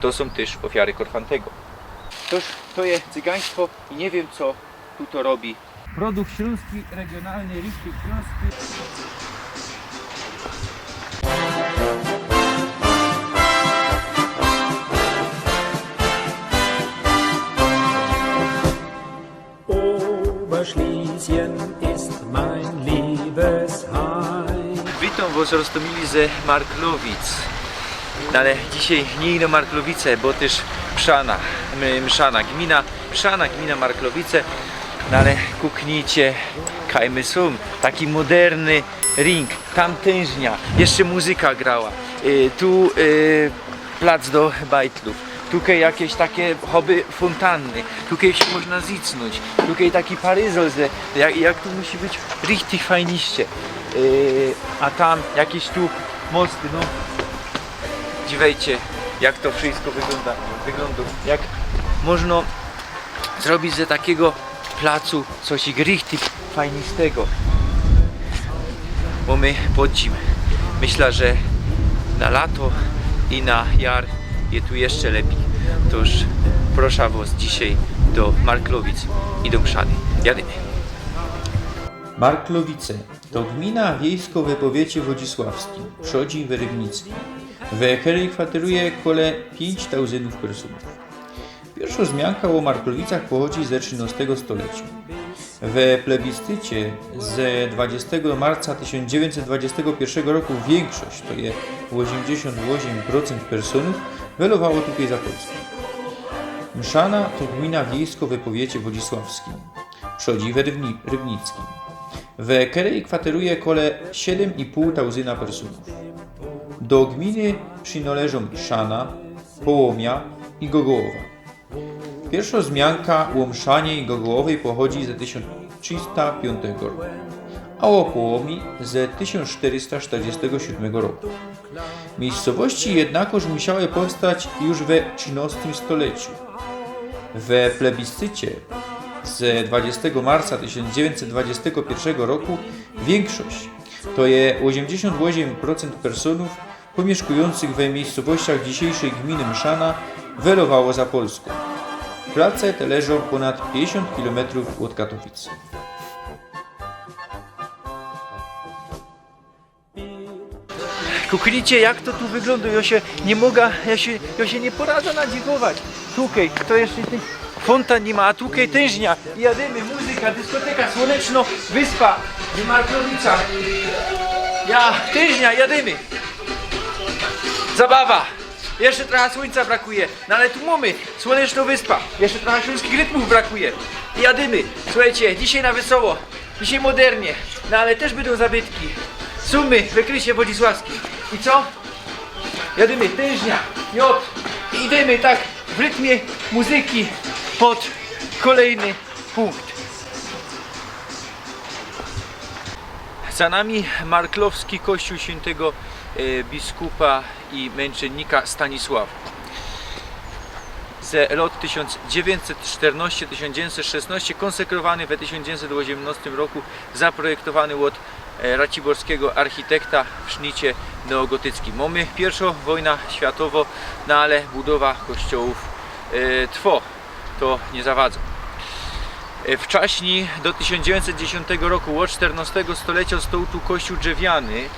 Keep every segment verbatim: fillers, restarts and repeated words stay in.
To sōm tyż ôfiary Korfantego. Toż to je cygaństwo i niy wiym, co tu to robi. Produkt ślōnski, regionalny, richtig ślōnski. Oberschlesien ist mein Liebesheim. Witōm wos, roztōmili ze Marklowic. No ale dzisiej niy ino Marklowice, bo tyż Mszana, my, Mszana, gmina Mszana, gmina Marklowice. No ale kuknijcie, kaj my sōm. Taki moderny ring, tam tyńżnia, jeszcze muzyka grała. Y, tu, y, plac do bajtlōw. Tukej jakeś take choby fōntanny. Tukej sie można zicnōńć. Tukej taki paryzol, że jak, jak tu musi być richtig fajniście. Yy, a tam jakeś tu mosty, no. Dziwejcie, jak to wszystko wygląda, wygląda. Jak można zrobić ze takiego placu coś richtig fajnistego. Mōmy podzim. Myślã, że na lato i na jar je tu jeszcze lepij. Toż proszã wos dzisiej do Marklowic i do Mszany. Jadymy. Marklowice to gmina wiejsko we powiecie wodzisławskim, przodzi we Rybnickim, we kerej kwateruje kole piyńć tauzyniōw personōw. Piyrszŏ wzmianka ô Marklowicach pochodzi ze trzinŏstego stoleciŏ. We plebiscycie ze dwudziestego marca tysiōnc dziewiyńćset dwudziestego piyrszego roku wiynkszość, to je ôziymdziesiōnt ôziym procynt personōw, welowało tukej za Polskōm. Mszana to gmina wiejsko we powiecie wodzisławskim, przodzi we Rybni-, Rybnickim, we kerej kwateruje kole siedym i pōł tauzyna personōw. Do gminy przinŏleżōm Mszana, Połōmia i Gogołowa. Piyrszŏ wzmianka ô Mszanie i Gogołowej pochodzi ze tysiōnc trzysta piōntego roku, a ô Połōmi ze tysiōnc sztyrysta sztyrdziestego siódmego roku. Miejscowości jednakoż musiały powstać już we trzynŏstym stoleciu. We plebiscycie ze dwudziestego marca tysiōnc dziewiyńćset dwudziestego piyrszego roku wiynkszość, to je ôziymdziesiōnt ôziym procynt personōw, pōmiyszkujōncych we miejscowościach dzisiyjszyj gminy Mszana welowało za Polskōm. Place te leżōm pōnad piyńćdziesiōnt kilometrōw ôd Katowic. Kuknijcie, jak to tu wyglōndŏ. Jŏ sie niy moga, jŏ sie, jŏ sie niy poradzã nadziwować. Tukej, to jeszcze tych fōntan niy ma, a tukej tyńżnia. I jadymy, muzyka, dyskoteka, Słonecznŏ Wyspa w Marklowicach. Ja, tyńżnia, jadymy. Zabawa. Jeszcze trocha słōńca brakuje, no ale tu mōmy Słonecznŏ Wyspa. Jeszcze trocha ślōnskich rytmōw brakuje. I jadymy. Słuchejcie, dzisiej na wesoło, dzisiej modernie, no ale tyż bydōm zabytki. Sōm my we Krysie Wodzisławskim. I co? Jadymy, tyńżnia, jŏd. I idymy tak w rytmie muzyki pod kolejny pōnkt. Za nami marklowski kościōł świyntego, e, biskupa i męczennika Stanisława. Ze lot tysiōnc dziewiyńćset sztyrnŏście, tysiōnc dziewiyńćset szesnŏście, kōnsekrowany we tysiōnc dziewiyńćset ôziymnŏstym roku, zaprojektowany ôd, e, raciborskigo architekta w sznicie neogotyckim. Mōmy piyrszŏ wojna światowŏ, no ale budowa kościołōw, e, trwŏ. To niy zawadza. E, wczaśnij do tysiōnc dziewiyńćset dziesiōntego roku, ôd sztyrnŏstego stoleciŏ, stoł tu kościoł drzewiany,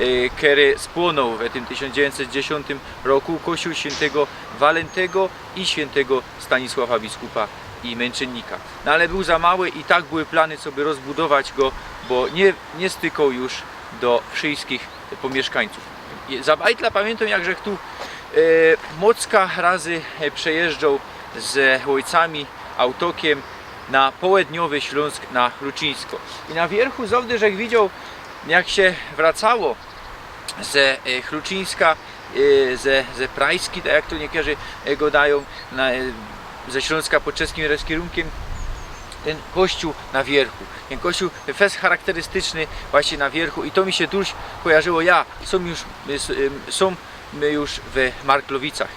e, kery spłōnoł we tym tysiōnc dziewiyńćset dziesiōntym roku, kościoł świyntego Walentego i świyntego Stanisława, biskupa i męczennika. No ale bōł za mały i tak były plany, coby rozbudować go, bo niy, niy stykoł już do wszyjskich pōmiyszkańcōw. Za bajtla pamiyntōm, jak żech tu, e, mocka razy, e, przejeżdżoł z ôjcami autokiym na połedniowy Ślōnsk, na Chluczyńsko. I na wiyrchu zŏwdy żech widzioł, jak sie wracało ze, e, Chluczyńska, e, ze, ze Prajski, tak jak to niykerzy, e, godajōm, na, e, ze Ślōnska pod czeskim rozkierunkiym, tyn kościōł na wiyrchu. Tyn kościoł fest charakterystyczny właśnie na wiyrchu i to mi sie tuż kojarzyło. Ja, sōm już, y, s-, ym, sōm my już w Marklowicach.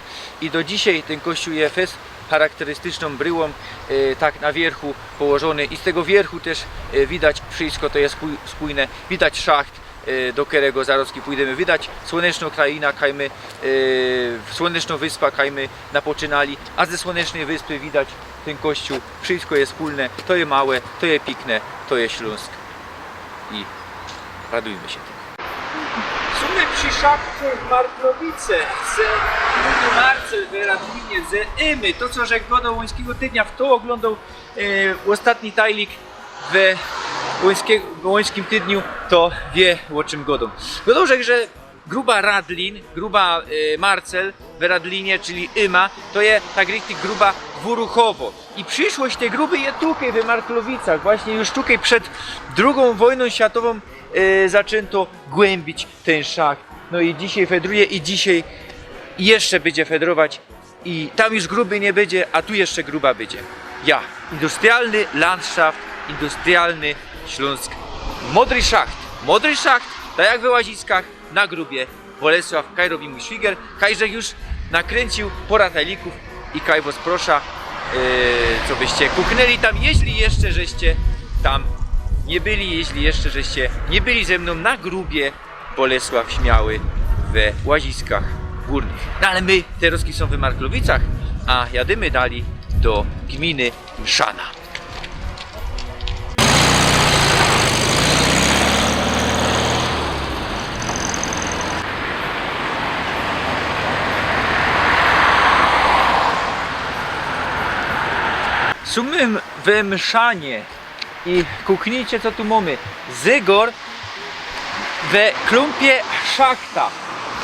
I do dzisiej tyn kościoł je fest charakterystycznōm bryłōm, y, tak na wiyrchu położōny. I z tego wiyrchu tyż, y, widać wszyjsko, to je spōj-, spōjne. Widać szacht, e, do kerego zarozki pōjdymy wydać. Słōneczno kraina, kaj my, e, Słōneczno Wyspa, kaj my napoczynali, a ze Słōnecznyj Wyspy widać tyn kościōł. Wszysko je wspōlne, to je małe, to je piykne, to je Ślōnsk. I radujmy sie tym. Sōm my przi szachcie w Marklowice, ze Marcel w Radlinie, ze Ymy. To, co żech godoł Łońskigo Tydnia, fto ôglōndoł, e, ôstatni tajlik we Łońskie-, Łońskim Tydniu, to wiy, ô czym godōm. Godoł żech, że gruba Radlin, gruba, e, Marcel w Radlinie, czyli Yma, to je tak richtig gruba dwōruchowo. I prziszłość tyj gruby je tukej we Marklowicach. Właśnie już tukej przed drugōm wojnōm światowōm, e, zaczynto głymbić tyn szacht. No i dzisiej fedruje i dzisiej jeszcze bydzie fedrować. I tam już gruby niy bydzie, a tu jeszcze gruba bydzie. Ja, industrialny landszaft, industrialny Ślōnsk. Modry szacht, modry szacht, tak jak we Łaziskach, na grubie Bolesław, kaj robi mōj szwiger, kaj żech już nakryncył pora tajlików i kaj wos prosza, e, co byście kuknyli tam, jeźli jeszcze żeście tam niy byli, jeźli jeszcze żeście niy byli ze mnōm na grubie Bolesław Śmiały we Łaziskach Gōrnych. No ale my terozki sōm we Marklowicach, a jadymy dalij do gminy Mszana. Sōm my we Mszanie. I kuknijcie, co tu mōmy. Zygor we klumpie szachta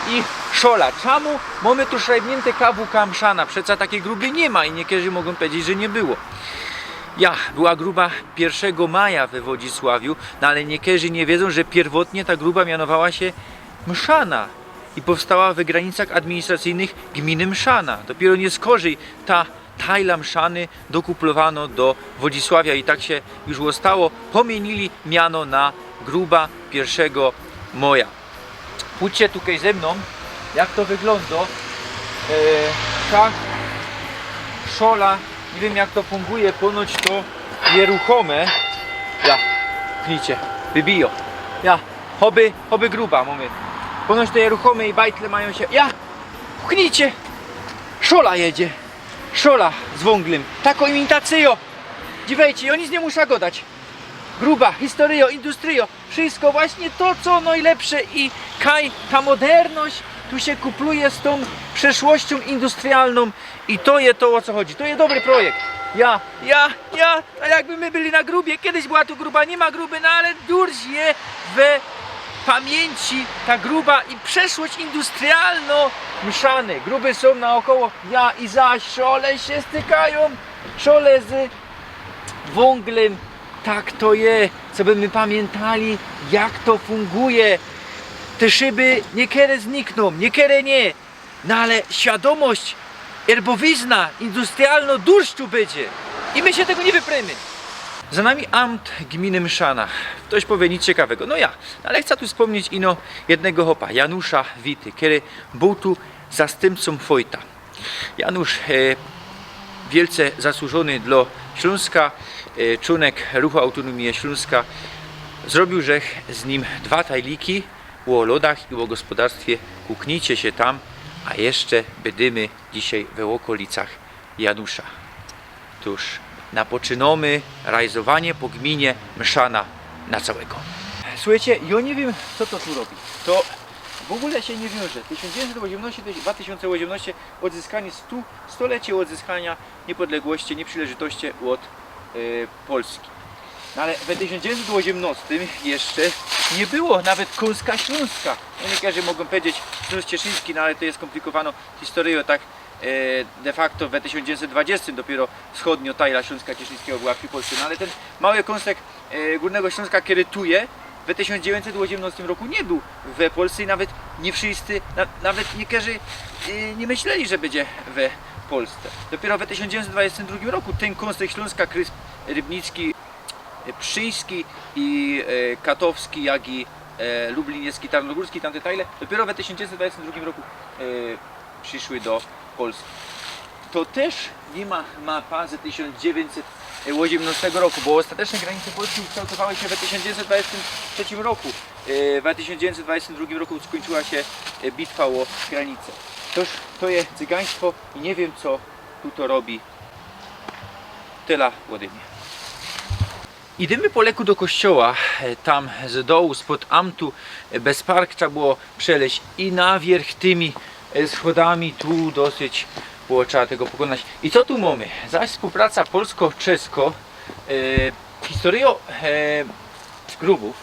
i szola. Czymu mōmy tu szrajbniynte K W K Mszana? Przeca takij gruby niy ma i niykerzy mogōm powiedzieć, że niy było. Ja, była gruba piyrszego maja we Wodzisławiu, no ale niykerzy niy wiedzōm, że piyrwotnie ta gruba mianowała sie Mszana i powstała we granicach administracyjnych gminy Mszana. Dopiyro niyskorzij ta tajla Mszany dokuplowano do Wodzisławia i tak sie już ôstało. Pomiynyli miano na gruba piyrszego moja. Pōdźcie tukej ze mnōm, jak to wyglōndo. E, tak, szola, niy wiym, jak to funguje, ponoć to je ruchome. Ja, widzicie, wybijo. Ja, oby, oby gruba mōmy. Ponoć to je ruchome i bajtle majōm sie, ja, puknijcie. Szola jedzie. Szola z wōnglym. Tako imitacyjo. Dziwejcie, jo nic niy musza godać. Gruba, historyjo, industryjo. Wszysko właśnie to, co nojlepsze i kaj ta moderność tu sie kupluje z tōm przeszłościōm industrialnōm i to je to, ô co chodzi. To je dobry projekt. Ja, ja, ja, a jakby my byli na grubie, kedyś była tu gruba, niy ma gruby, no ale durś je we pamiyńci ta gruba i przeszłość industrialno Mszany. Gruby sōm naokoło, ja i zaś szole sie stykajōm, szole z wōnglym. Tak to je, coby my pamiyntali, jak to funguje. Te szyby niykere zniknōm, niykere niy. No ale świadōmość, erbowizna industrialno durś tu bydzie. I my sie tego niy wyprymy. Za nami amt gminy Mszana. Ftoś powie, nic ciekawego. No ja, no ale chca tu spōmnieć ino jednego chopa, Janusza Wity, kery bōł tu zastympcōm Fojta. Janusz, e, wielce zasłużōny dlo Ślōnska, e, czōnek Ruchu Autōnōmije Ślōnska. Zrobiōł żech z nim dwa tajliki ô lodach i ô gospodarstwie. Kuknijcie sie tam, a jeszcze bydymy dzisiej we ôkolicach Janusza. Tōż napoczynōmy rajzowanie po gminie Mszana na cołkigo. Słuchejcie, jo niy wiym, co to tu robi. To w ôgōle sie niy wiōnże. Tysiōnc dziewiyńćset ôziymnŏście, dwa tysiōnce ôziymnŏście, ôdzyskanie stu, stolecie ôdzyskania niepodległości, nieprzilejżytości ôd, e, Polski. No ale we tysiōnc dziewiyńćset ôziymnŏstym jeszcze niy było nawet kōnska Ślōnska. No, niykerzy mogōm powiedzieć Ślōnsk Cieszyński, no ale to je skōmplikowano historyjo, tak, e, de facto we tysiōnc dziewiyńćset dwadziestym dopiyro wschodnio tajla Ślōnska Cieszyńskigo była w Polsce. No ale tyn mały kōnsek, e, Gōrnego Ślōnska, kery tu je, we tysiōnc dziewiyńćset ôziymnŏstym roku niy bōł we Polsce i nawet niy wszyscy, na-, nawet niykerzy, e, niy myśleli, że bydzie we Polsce. Dopiyro we tysiōnc dziewiyńćset dwadziestym drugim roku tyn kōnsek Ślōnska, Krys Rybnicki, e, Pszczyński i, e, Katowski, jak i, e, Lubliniecki, Tarnogórski, tamte tajle, dopiyro we tysiōnc dziewiyńćset dwadziestym drugim roku, e, prziszły do Polski. To tyż niy ma mapa ze tysiōnc dziewiyńćset ôziymnŏstego roku, bo ôstateczne granice Polski ukształtowały sie we tysiōnc dziewiyńćset dwadziestym trzecim roku. E, w tysiōnc dziewiyńćset dwudziestym drugim roku skōńczyła sie, e, bitwa ô granice. Toż to je cygaństwo i niy wiym, co tu to robi. Tela ôde mie. Idymy po leku do kościoła, e, tam z dołu, spod amtu, e, bez park trzeba było przeleźć i na wiyrch tymi, e, schodami, tu dosyć było trzeba tego pokonać. I co tu mōmy? Zaś wspōłpraca polsko-czesko, e, historyjŏ, e, grubōw,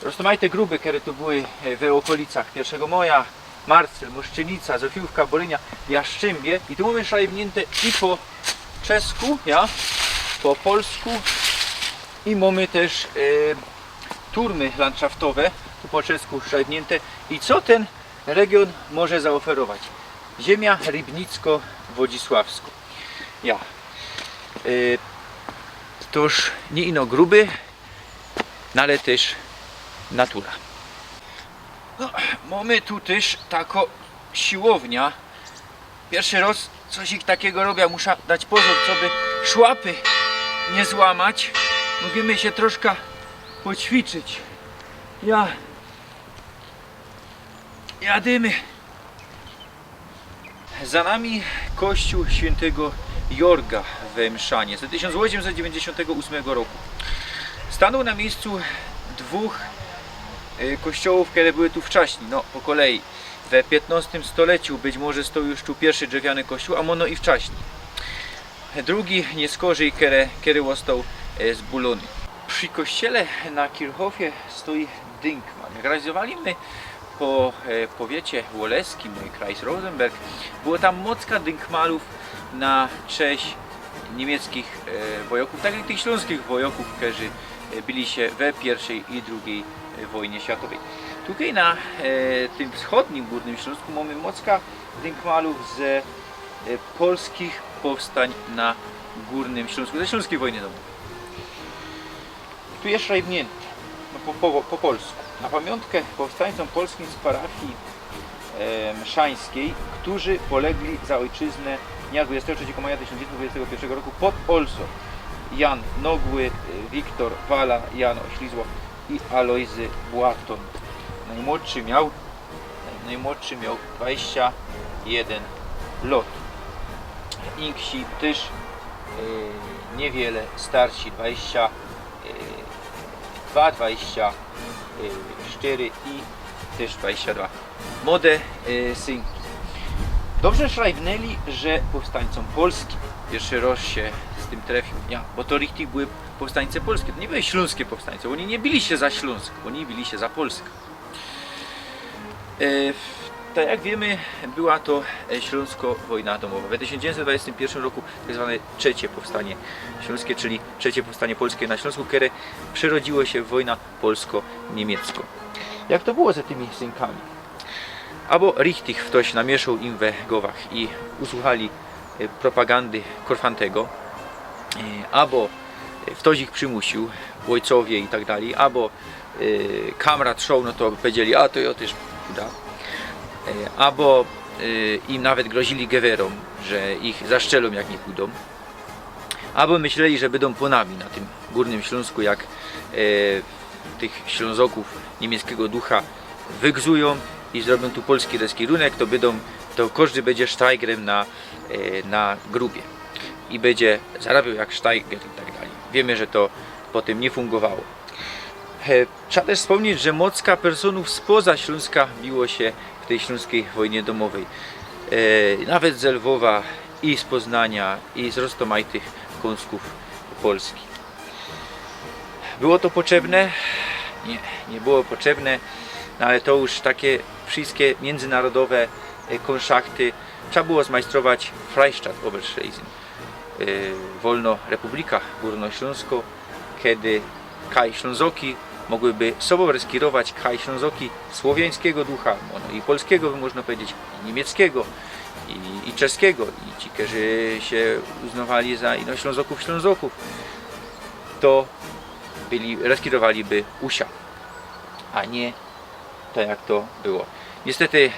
roztōmajte gruby, kere tu były, e, we ôkolicach Piyrszego Moja, Marcel, Moszczynica, Zofiōwka, Borynia, Jaszczymbie. I tu mōmy szajbniynte i po czesku, ja, po polsku. I mōmy tyż, e, turmy landszaftowe, tu po czesku szajbniynte. I co tyn region może zaoferować? Ziymia rybnicko-wodzisławsko. Ja. E, toż niy ino gruby, no ale tyż natura. No, mōmy tu tyż takŏ siłownia. Piyrszy roz coś takigo robia, musza dać pozōr, coby szłapy niy złamać. Możymy sie troszka poćwiczyć. Ja. Jadymy. Za nami kościōł świyntego Jorga we Mszanie z tysiōnc ôziymset dziewiyńćdziesiōntego ôsmego roku. Stanōł na miyjscu dwōch, e, kościołōw, kere były tu wczaśnij, no, po kolei. We piytnostym stoleciu być może stoł już tu piyrszy drzewiany kościoł, a mono i wczaśnij. Drugi, niyskorzij, kere, kery ôstoł, e, zbulōny. Przi kościele na Kirchhofie stoi Dynkmal. Jak rajzowali my po, e, powiecie łoleskim, no i Kreis Rosenberg, było tam mocka dynkmalōw na cześć niymieckich, e, wojokōw, tak jak tych ślōnskich wojokōw, kerzy, e, bili sie we piyrszej i drugij, e, wojnie światowyj. Tukej na, e, tym wschodnim Gōrnym Ślōnsku mōmy mocka dynkmalōw ze, e, polskich powstań na Gōrnym Ślōnsku, ze Ślōnskij Wojny Domowyj. Tu je szrajbniynte, no, po, po, po polsku. Na pamiōntkã powstańcōm polskim z parafii, e, mszańskij, kerzy polegli za ôjczyznã dnia dwudziestego trzeciego maja tysiōnc dziewiyńćset dwudziestego piyrszego roku pod Olsztyn. Jan Nogły, e, Wiktor Wala, Jan Oślizło i Alojzy Błaton. Nojmłodszy mioł, nojmłodszy mioł dwadzieścia jeden lot. Inksi tyż, e, niywiele starsi, dwadzieścia dwa, dwadzieścia sztyry i tyż dwadzieścia dwa. Młode, e, synki. Dobrze szrajbnyli, że powstańcōm polskim. Piyrszy roz sie z tym trefiōł. Ja, bo to richtig były powstańce polske. To niy były ślōnskie powstańce. Ôni niy bili sie za Ślōnsk, ôni bili sie za Polska. E, tak jak wiymy, była to, e, Ślōnsko Wojna Domowa. We tysiōnc dziewiyńćset dwadzieścia piyrszym roku tak zwane trzecie powstanie ślōnskie, czyli trzecie powstanie polske na Ślōnsku, kere przerodziło sie w wojna polsko-niymiecko. Jak to było ze tymi synkami? Abo richtig ftoś namiyszōł im we gowach i usłuchali, e, propagandy Korfantego, e, abo, e, ftoś ich przimusiōł, ôjcowie i tak dalij, abo, e, kamrat szoł, no to powiedzieli: „A to jŏ tyż pōdã”. E, abo, e, im nawet grozili gewyrōm, że ich zastrzelōm, jak niy pōdōm. Abo myśleli, że bydōm pōnami na tym Gōrnym Ślōnsku, jak, e, tych Ślōnzokōw niymieckigo ducha wygzujōm i zrobiōm tu polski reskirunek, to bydōm, to kożdy bydzie sztajgrym na, e, na grubie i bydzie zarabioł jak sztajger i tak dalij. Wiymy, że to potym niy fungowało. E, trzeba tyż wspōmnieć, że mocka personōw spoza Ślōnska biło sie w tyj Ślōnskij Wojnie Domowyj. E, nawet ze Lwowa i z Poznania, i z roztōmajtych kōnskōw Polski. Było to potrzebne? Niy, niy było potrzebne, no ale to już take wszyjske miyndzynarodowe, e, kōnszachty trzeba było zmajstrować Freistaat Oberschlesien, e, wolno Republika Gōrnoślōnsko, kedy kaj Ślōnzoki mogłyby sobōm reskirować kaj Ślōnzoki słowiańskigo ducha, ono i polskigo by można powiedzieć, i niymieckigo, i, i czeskigo, i ci, kerzy sie uznŏwali za ino Ślōnzokōw Ślōnzokōw, to byli, reskirowaliby u sia, a niy tak jak to było. Niystety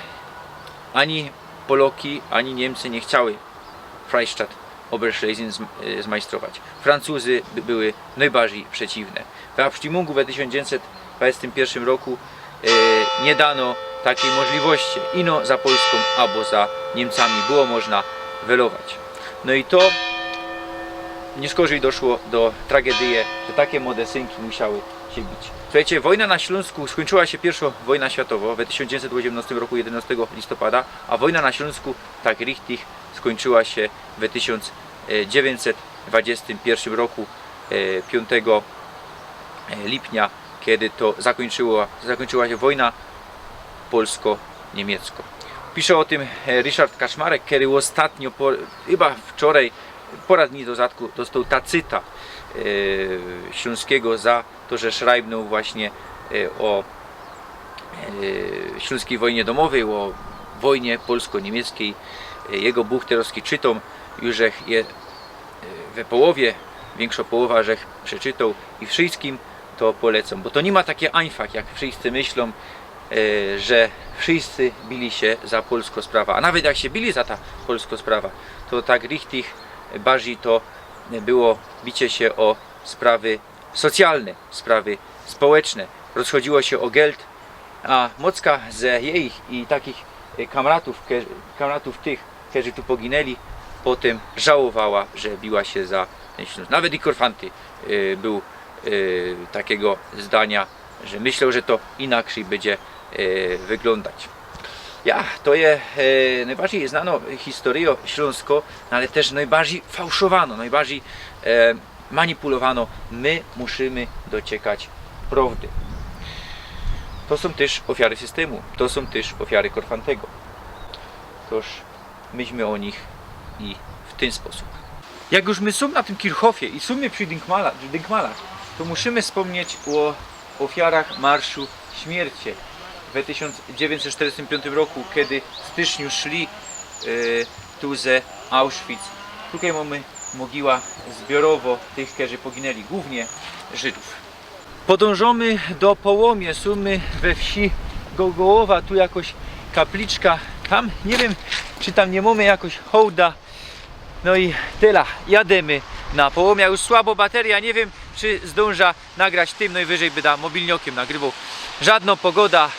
ani Poloki, ani Niymcy niy chciały Freistaat Oberschlesien zm-, e, zmajstrować. Francuzy by, były nojbardzij przeciwne. We Abstimmungу we tysiōnc dziewiyńćset dwudziestym piyrszym roku e, niy dano takij możliwości. Ino za Polskōm abo za Niymcami było można welować. No i to niy szkodziej doszło do tragedyje, że take mode synki musiały sie bić. Suchejcie, wojna na Ślōnsku, skōńczyła sie piyrszŏ wojna światowo we tysiōnc dziewiyńćset ôziymnŏstym roku jedenŏstego listopada, a wojna na Ślōnsku tak richtig skōńczyła sie we tysiōnc dziewiyńćset dwudziestym piyrszym roku e, piōntego e, lipnia, kej to zakōńczyło, zakōńczyła sie wojna polsko-niymieckŏ. Pisze ô tym e, Ryszard Kaczmarek, kery ôstatnio, po, chyba wczorej, pora dni do zadku, dostoł tacyta e, Ślōnskigo za to, że szrajbnōł właśnie e, ô e, ślōnskij wojnie dōmowyj, ô wojnie polsko-niymieckij. E, jego buchterowski czytōm już żech je e, we połowie, wiynkszŏ połowa żech przeczytoł i wszyjskim to polecōm, bo to niy ma taki ajnfach, jak wszyjscy myślōm, e, że wszyjscy bili sie za polsko sprawa, a nawet jak sie bili za ta polsko sprawa, to tak richtig bardzij to było bicie sie ô sprawy socjalne, sprawy społeczne. Rozchodziło sie ô geld, a Mocka ze jejich i takich e, kamratōw, ke, kamratōw tych, kerzy tu poginęli, potym żałowała, że biła sie za tyn Ślōnsk. Nawet i Korfanty e, bōł e, takigo zdania, że myśloł, że to inaczyj bydzie e, wyglōndać. Ja, to je e, nojbardzij znanŏ historyjŏ ślōnskŏ, no ale tyż nojbardzij fałszowano, nojbardzij e, manipulowano. My musimy dociekać prŏwdy. To sōm tyż ôfiary systymu, to sōm tyż ôfiary Korfantego. Toż myślmy ô nich i w tyn sposōb. Jak już my sōm na tym Kirchhofie i sōm my przi Dinkmala, Dinkmalach, to musimy spōmnieć ô ôfiarach Marszu Śmierci we tysiōnc dziewiyńćset sztyrdziestym piōntym roku, kej w styczniu szli e, tu ze Auschwitz. Tukej mōmy mogiła zbiorowo tych, kerzy poginęli, głōwnie Żydōw. Podōnżōmy do Połōmie, sōm my we wsi Gogołowa, tu jakoś kapliczka, tam, niy wiym, czy tam niy mōmy jakoś hołda. No i tela, jadymy na Połōmia. Już słabo bateryjŏ, niy wiym, czy zdōnżã nagrać tym, nojwyżyj byda mobilniokym nagrywoł. Żŏdnŏ pogoda,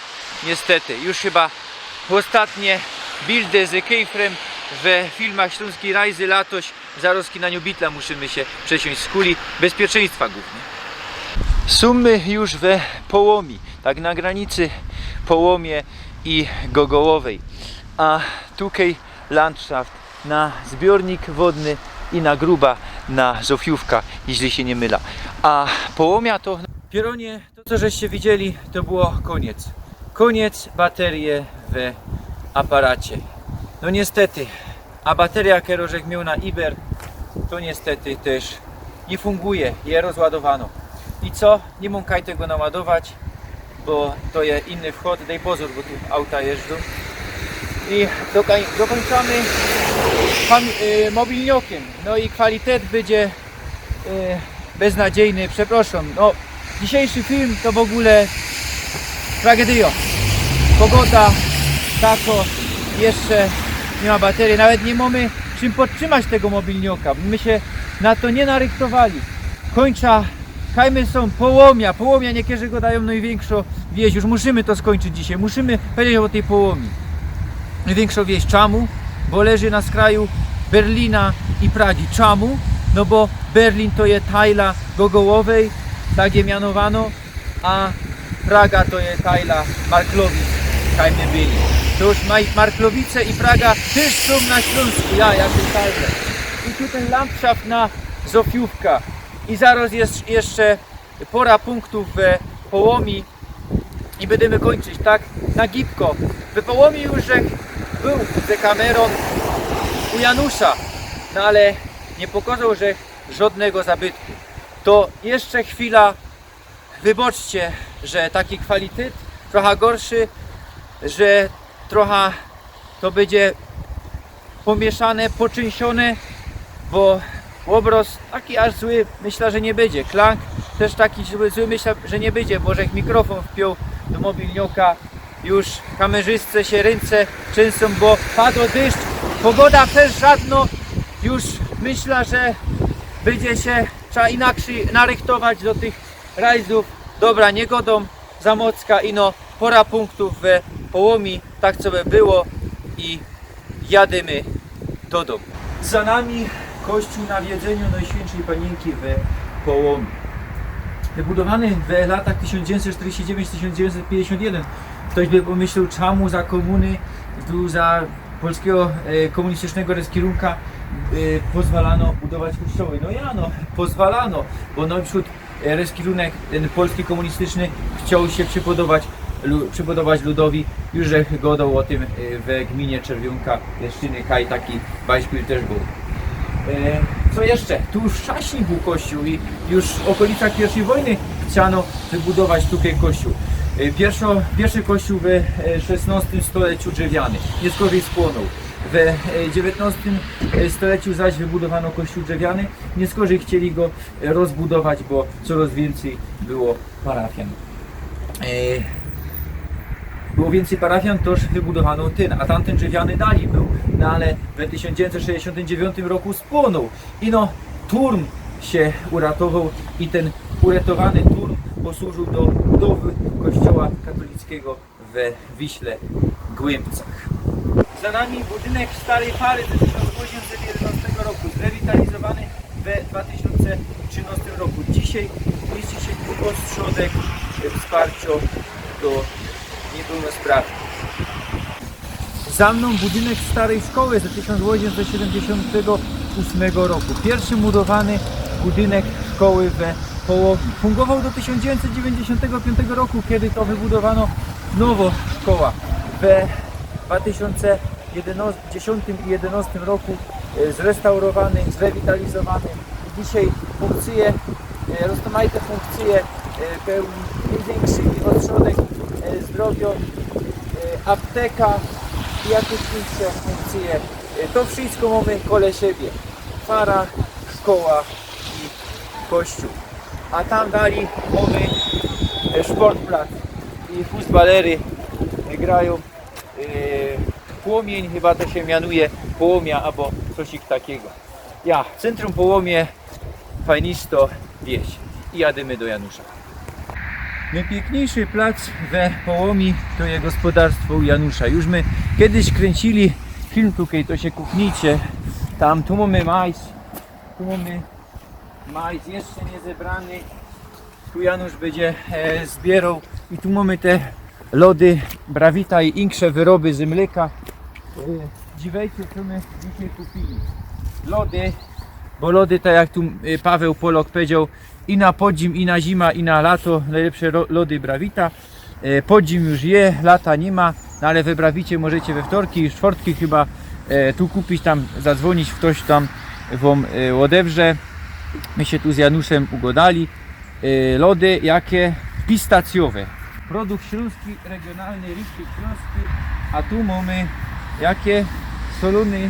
niystety. Już chyba ôstatnie bildy z Kejfrym we filmach Ślōnskij Rajzy latoś. Zarŏzki na New Beetla musimy sie przesiōnść z kuli bezpieczyństwa głōwnie. Sōm my już we Połōmi, tak na granicy Połōmie i Gogołowyj. A tukej landszaft na zbiornik wodny i na gruba na Zofiōwka, jeźli sie niy mylã. A Połōmia to, pierōnie, to co żeście widzieli, to było kōniec. Kōniec bateryje we aparacie. No niystety, a bateryjŏ, kerõ żech mioł na Iber, to niystety tyż niy funguje, je rozładowanŏ. I co? Niy mōm kaj tego naładować, bo to je inny wchod, dej pozōr, bo tu auta jeżdżōm. I dokaj-, dokōńczōmy pam-, y, mobilniokym. No i kwalitet bydzie, y, beznadziejny, przeprŏszōm. No, dzisiejszy film to w ôgōle tragedyjŏ. Pogoda takŏ, jeszcze niy ma bateryje, nawet niy mōmy czym podtrzimać tego mobilnioka. My sie na to niy narychtowali. Kōńczã, kaj my sōm, Połōmia, Połōmia, niykerzy godajōm, nojwiynkszŏ wieś, już musimy to skōńczyć dzisiej, musimy pedzieć ô tyj Połōmie. Nojwiynkszŏ wieś, czamu? Bo leży na skraju Berlina i Pragi. Czamu? No bo Berlin to je tajla Gogołowyj, tak je mianowanŏ, a Praga to je tajla Marklowic, kaj my byli. To już Maj-, Marklowice i Praga tyż sōm na Ślōnsku, ja, ja sie skarżã. I tu tyn landszaft na Zofiōwka. I zarŏz je jeszcze pora pōnktōw we Połōmi i bydymy kōńczyć, tak? Na gibko. We Połōmi już żech bōł ze kamerōm u Janusza, no ale niy pokozoł żech żŏdnego zabytku. To jeszcze chwila, wybaczcie, że taki kwalitet, trocha gorszy, że trocha to bydzie pomieszane, poczynsiōne, bo ôbrŏz taki aż zły, myślã, że niy bydzie. Klang tyż taki zły, zły, myślã, że niy bydzie, bo żech mikrofōn wpiōn do mobilnioka. Już kamerzystce sie rynce trzynsiōm, bo padŏ deszcz. Pogoda tyż żŏdnŏ. Już myślã, że bydzie sie trzeba inaczyj narychtować do tych rajzdōw. Dobra, niy godōm. Zamocka, ino pora punktōw we Połōmii, tak co by było i jadymy do dōmu. Za nami kościōł Nawiedzyniŏ Nojświyńszyj Paniynki we Połōmii. Wybudowany we latach tysiōnc dziewiyńćset sztyrdziści dziewiyńć, tysiōnc dziewiyńćset piyńćdziesiōnt jedyn. Ftoś by pōmyśloł, czamu za kōmuny, tu za polskigo, e, kōmunistycznego reskirunka, e, pozwalano budować kościoły. No ja, no, pozwalano, bo nojprzōd, e, reskirunek tyn polski kōmunistyczny chcioł sie przipodować, lu-, przipodować ludowi, już żech godoł ô tym, e, we gmiynie Czerwiōnka, Leszczyny, kaj taki bajszpil tyż bōł. E, co jeszcze? Tu już wczaśnij bōł kościōł i już w ôkolicach piyrwszyj wojny chciano wybudować tukej kościōł. E, piyrwszy, piyrwszy kościōł we, e, szesnostym stoleciu drzewiany. Niy skorzij spłōnoł. We, e, dziewiyntnostym, e, stoleciu zaś wybudowano kościōł drzewiany. Niy skorzij chcieli go, e, rozbudować, bo coroz wiyncyj było parafian. E, było wiyncyj parafian, toż wybudowano tyn, a tamtyn drzewiany dalij bōł. No ale we tysiōnc dziewiyńćset szesćdziesiōntym dziewiyntym roku spłōnoł. Ino turm sie uratowoł i tyn uratowany turm posłużōł do budowy kościoła katolickigo we Wiśle Głymbcach. Za nami budynek starej fary ze tysiōnc ôziymset jedynostego roku, zrewitalizowany we dwa tysiōnce trzynostym roku. Dzisiej miyści sie tu ôstrzodek wsparcio do niypełnosprawnych. Za mnōm budynek starej szkoły ze tysiōnc ôziymset siedymdziesiōntego ôsmego roku. Piyrwszy murowany budynek szkoły we Połōmii. Fungowoł do tysiōnc dziewiyńćset dziewiyńćdziesiōntego piyntego roku, kej to wybudowano nowo szkoła. We dwa tysiōnce dziesiōntym i jedynostym roku, e, zrestaurowany, zrewitalizowany. Dzisiej funkcyje, e, rozmajte funkcyje, e, pełni miyndzyinnymi ôstrzodek, e, zdrowiŏ, e, apteka i jakeś insze funkcyje. E, to wszysko mōmy kole siebie. Fara, szkoła i kościōł. A tam dalij mōmy, e, szportplac i fustbalery, e, grajōm, e, Płomień, chyba to sie mianuje, Połōmia abo coś takigo. Ja, centrum Połōmie, fajnisto wieś. I jadymy do Janusza. Nojpiykniyjszy plac we Połōmii to je gospodarstwo u Janusza. Już my kejś kryncili film tukej, to sie kuknijcie. Tam, tu mōmy majs, tu mōmy majs jeszcze niyzebrany. Tu Janusz bydzie, e, zbiyroł. I tu mōmy te lody Brawita i insze wyroby z mlyka. E, dziwejcie, co my dzisiej kupiyli. Lody, bo lody, tak jak tu, e, Paweł Polok powiedzioł, i na podzim, i na zima, i na lato nojlepsze ro-, lody Brawita. E, podzim już je, lata niy ma, no ale we Brawicie możecie we wtorki i sztwortki chyba, e, tu kupić, tam zadzwonić, ftoś tam wōm, e, ôdewrze. My sie tu z Januszym ugodali. E, lody jakie? Pistacjowe. Produkt ślōnski, regionalny, richtig ślōnski. A tu mōmy jakie? Solōny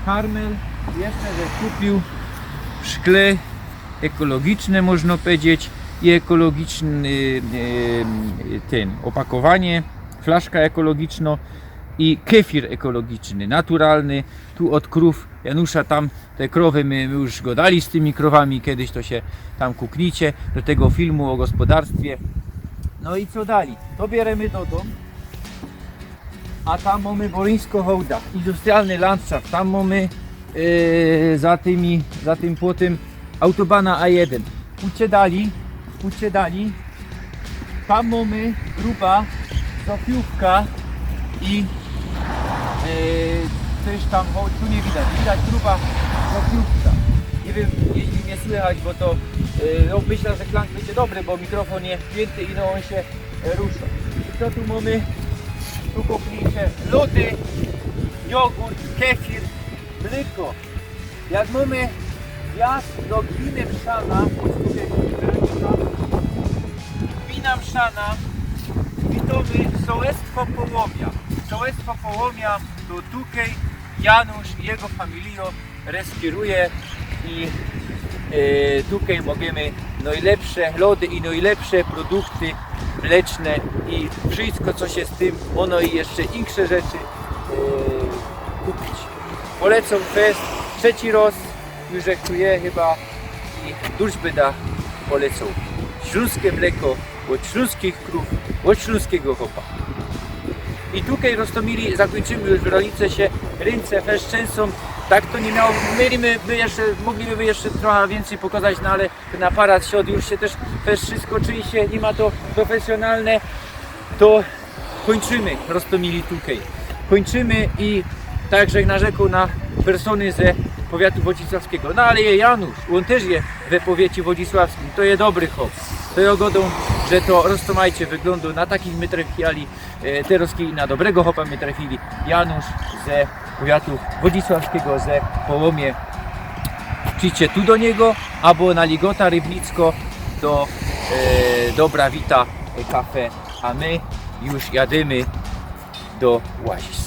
karmel. Jeszcze żech kupiōł w szkle, ekologiczne, można powiedzieć, i ekologiczny, e, tyn, ôpakowanie, flaszka ekologiczno i kefir ekologiczny, naturalny, tu ôd krōw Janusza. Tam te krowy, my, my już godali z tymi krowami kejś, to sie tam kuknijcie do tego filmu ô gospodarstwie. No i co dalij? To bierymy do dōm. A tam mōmy Boryńsko Hołda, industrialny landszaft, tam mōmy, e, za tymi, za tym płotym autobana A jedyn. Pōdźcie dalij, pōdźcie dalij. Tam mōmy gruba Zofiōwka i, e, coś tam, bo tu niy widać, widać gruba Zofiōwka. Niy wiym, jeśli niy słychać, bo to, e, no, myśla, że klank bydzie dobry, bo mikrofōn je wpiynty i no ôn sie e, ruszŏ. I co tu mōmy? Tu kupiliście lody, jogurt, kefir, mlyko. Jak mōmy wjazd do gminy Mszana, gmina Mszana, witōmy sołectwo Połōmia. Sołectwo Połōmia to tukej Janusz i jego familijŏ reskiruje i, e, tukej możymy nojlepsze lody i nojlepsze produkty mleczne i wszysko, co sie z tym, ôno i jeszcze insze rzeczy, e, kupić. Polecōm fest, trzeci rŏz już jak tu je chyba i dusz byda polecōm. Ślōnske mleko ôd ślōnskich krōw, ôd ślōnskigo chopa. I tukej, Roztōmili, zakōńczymy już, w rolnice sie rynce fest trzynso. Tak to niy miało, mieli my, my jeszcze, mogliby jeszcze trochã wiyncyj pokŏzać, no ale tyn aparat sie ôd, już sie tyż fest wszystko czyńsie, niy ma to profesjonalne. To kōńczymy, Roztōmili, tukej. Kōńczymy i tak żech narzekōł na persōny ze powiatu wodzisławskigo. No ale je Janusz, ôn tyż je we powiecie wodzisławskim, to je dobry chop. To jŏ gŏdōm, że to, roztōmajcie, wyglōndŏ, na takich my trafili, e, terŏz i na dobrego chopa my trafili. Janusz ze powiatu wodzisławskigo, ze Połōmie. Przijdźcie tu do niego, abo na Ligota Rybnicko do, e, Dobra Wita, e, kafe, a my już jadymy do Łazisk.